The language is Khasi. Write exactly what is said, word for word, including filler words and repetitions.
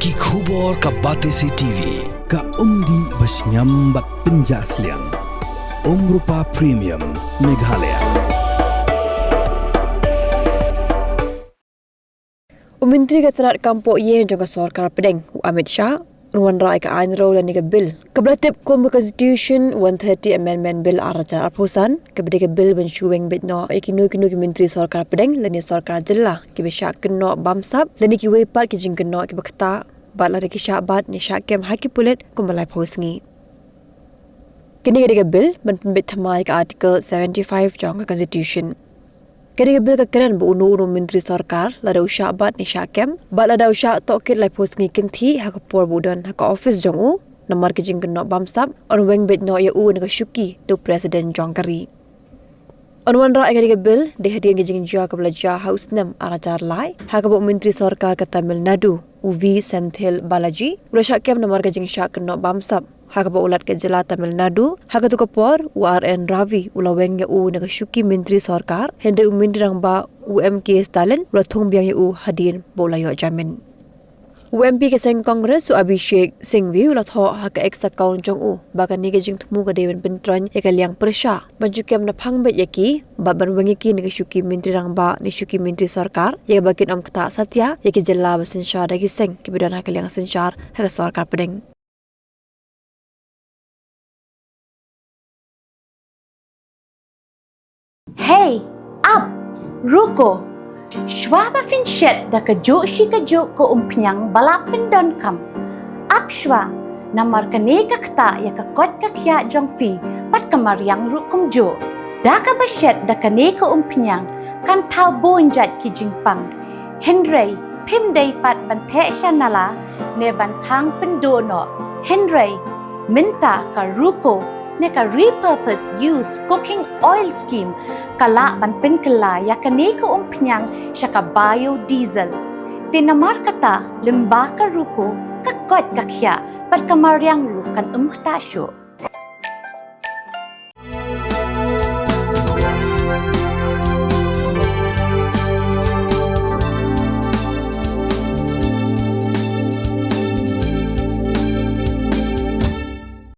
Ki khubor ka Batesi T V, ka umdih ba shngiam bad pynjah sliang. Umrupa Premium, Meghalaya. U Myntri ka tnad kam pohïing jong ka sorkar pdeng, u Amit Shah, un wanrah ïa ka aiñ rew lane ka bill kaba la tip kum ka Constitution one thirty Amendment Bill ar hajar arphew san, kaba dei ka bill ban shu weng beit noh ïa kino kino ki myntri sorkar pdeng lane sorkar jylla kiba shah kynnoh bamsap lane kiwei pat ki jingkynnoh kiba ktah, bad lada ki shah bat ne shah kem ha ki pulit kumba laiphew sngi. Kane ka dei ka bill ban pynbeit thymmai ïa ka Article seventy-five jong ka Constitution. Ka dei ka bill ka kren ba uno uno u myntri sorkar, lada u shah bat ne shah kem, bad lada u shah tohkit laiphew sngi kynthih ha ka por ba u don ha ka ophis jong u, namar ki jingkynnoh bamsap, yn weng beit noh ïa u na ka shuki da u President jong ka ri. Yn wanrah ïa kane ka bill dei hadien ka jingjia kaba la jia ha u snem ar hajar lai, ha kaba u myntri sorkar ka Tamil Nadu, u V Senthil Balaji, u la shah kem namar ka jingshah kynnoh bamsap, ha kaba u Lat ka jylla Tamil Nadu ha katu ka por, u R N Ravi, u la weng ïa u na ka shuki myntri sorkar, hynrei u myntri rangbah, u M K Stalin, u la thung biang ïa u hadien ba u la ïoh jamin. U M P ka seng Congress, u Abhishek Singhvi, u la thoh ha ka X account jong u ba kane ka jingthmu ka dei ban pyntroiñ ïa ka liang pyrshah, ban shu kem naphang beit ïa ki, bad ban weng ïa ki na ka shuki myntri rangbah ne shuki myntri sorkar, ïa kaba kin ym ktah satia ïa ki jylla ba synshar da ki seng kiba don ha ka liang synshar ha ka sorkar pdeng. Hei, ap, ruko. Shuwa ba phin shet da kajuh shi kajuh ka umphniang ba la pyndonkam, ap shuwa, namar kane ka ktah ïa ka koit ka khiah jong phi bad ka mariang ruh kumjuh. Da kaba shet da kane ka umphniang kan thaw bun jait ki jingpang. Hynrei phim dei pat ban theh sha nala ne ban thang pynduh noh. Hynrei mynta ka ruko ne ka repurpose use cooking oil scheme ka lah ban pynkylla ïa kane ka umphniang sha ka biodiesel. Te namar kata, lyngba ka ruko, ka koit ka khiah bad ka mariang ruh kan ym ktah shuh.